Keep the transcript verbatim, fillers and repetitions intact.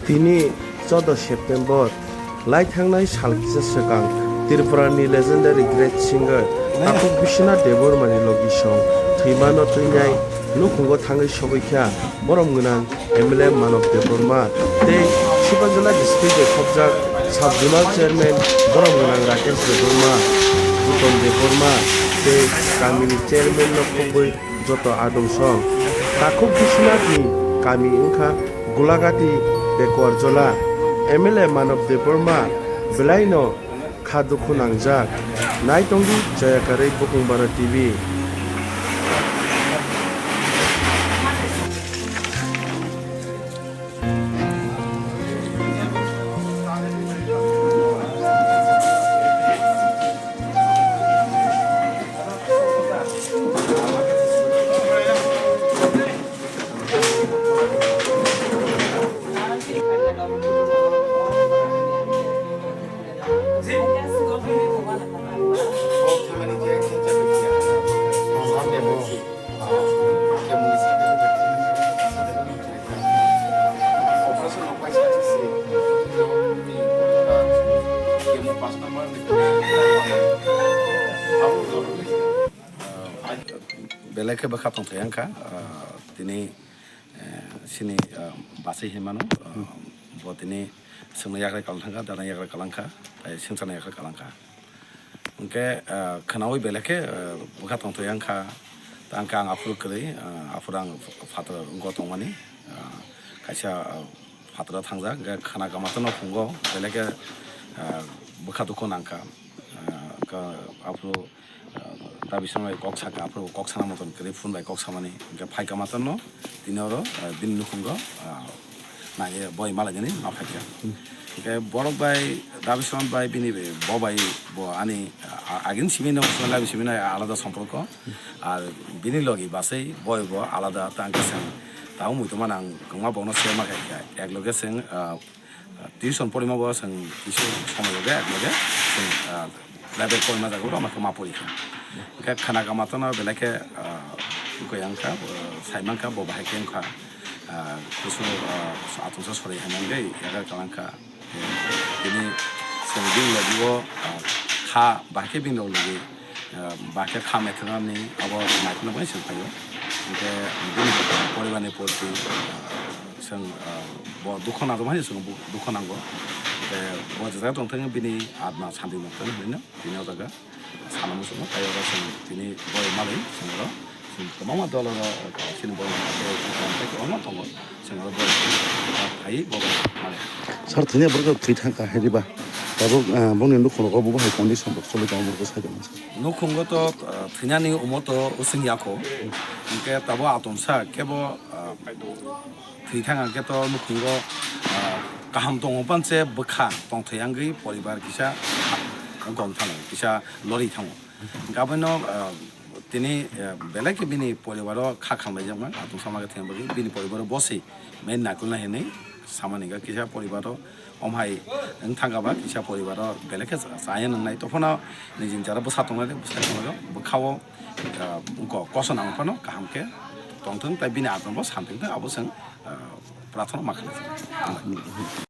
Tini choudo September, lai thangnai sal kisa swkang Tripura ni legendary great singer Takhuk Biswanath Debbarma ni logisong thwimano twinai nukhungo thangwi sogwi kha borom gwnang M L A Manav Debbarma tei Sipahijala district bai khopjak sub zonal chairman borom gwnang Rakesh Debbarma, Buton Debbarma tei kamini chairman no khobwi joto adong song. Takhuk Biswanath ni kami wngkha Gulagati Backward Jola. M L A Manav Debbarma belaino kha dukhu nangjak. Nai tongdi chaya karwi Bukhung Bara T V. Belai khe bwkha tongthai wngkha, ah, tini, eh, sini, ah, bachai hinmano, ah, bo tini swngna yagra kalang thangkha, dana yagra kalang kha, tei swngcharna yagra kalang kha. Hwnkhe, ah, khwnaui belai khe, ah, bwkha tongthai wngkha, tei hwnkhe ang aphuru kwrwi, ah, aphuru ang phataro wngwi tongmani, ah, kaisa, ah, phataro thangjak, hwnkhe khwna kama tongno phungo belai khe, ah, bwkha dukhu nangkha, ah, hwnkhe aphuru ah, Dabi Song bai kok saka, aphuru kok sana moton kwrwi phone bai kok samani. Hwnkhe phaika matorno tini oro, ah, bini nukhungo, ah, nai, boi malainani ma phaikha. Hwnkhe borok bai Dabi Song bai bini bo bai bo ani, ah, agini simi no Dabi simi no alada somporko. Ar bini logi bachai boi bo alada ta hwnkhe chwng tabuk muitu mano ang kwbangma borokno share ma khaikha. Ek loge chwng, ah, Tuition porima bo chwng kisa somoi loge, loge chwng, ah, private porima jaga o ma khe ma pori kha. Hwnkhe khwna kama tono belai khe, ah, wngkha, ah, sai mankha bo bahai khe wngkha, ah, kusu, ah, achomsa sorai hai mangwi yagar kalang kha. Tini chwng bini logi o, ah, kha bahai khe bini logi. Ah, ba khe kha maithoknani abo naithokno bai chwng phaio. Hwnkhe bini poribarni proti, ah, chwng, ah, bo dukho nangjakmani chwng bu-, dukho nango. Hwnkhe bo je jaga tongthung bini atma santi mokthung hinwi tini o jaga sana muchungo. Tai oro chwng tini boi malwi chwng oro chwng kwbangma dol oro chini borok kwbangma tongo. Chwng oro bo phai bo male. Sir, thwngya borok thwi thangkha hai diba? Tabuk, ah, bongni nukhungo bo hai condition rok choli tongo borok sai tongma. Nukhungo to, ah, thwinani omo to using yakho. Hwnkhe tabo atomsa kebo, ah, thwi thang hwnkhe to nukhungo, ah, kaham tongo panse bwkha tongthai wngwi poribar kisa gom thango, kisa lori thango. Hwnkhe abono, ah, tini, ah, belai khe bini poribaro kha khamlaijakma, atomsa ma khe thwina bagwi bini poribaro boswi. Main nakulna hinwi samani hwnkha kisa poribaro omhai wng thangkha ba kisa poribaro belai khe chaya nwngnai. Tophono nijini jara bwsa tongnai, bwsa tongnai bwkhao, ah, wngkha koso nang phano kaham khe tongthwng tei bini atma bo santhwng thwng abo chwng, ah, prathana ma khlai.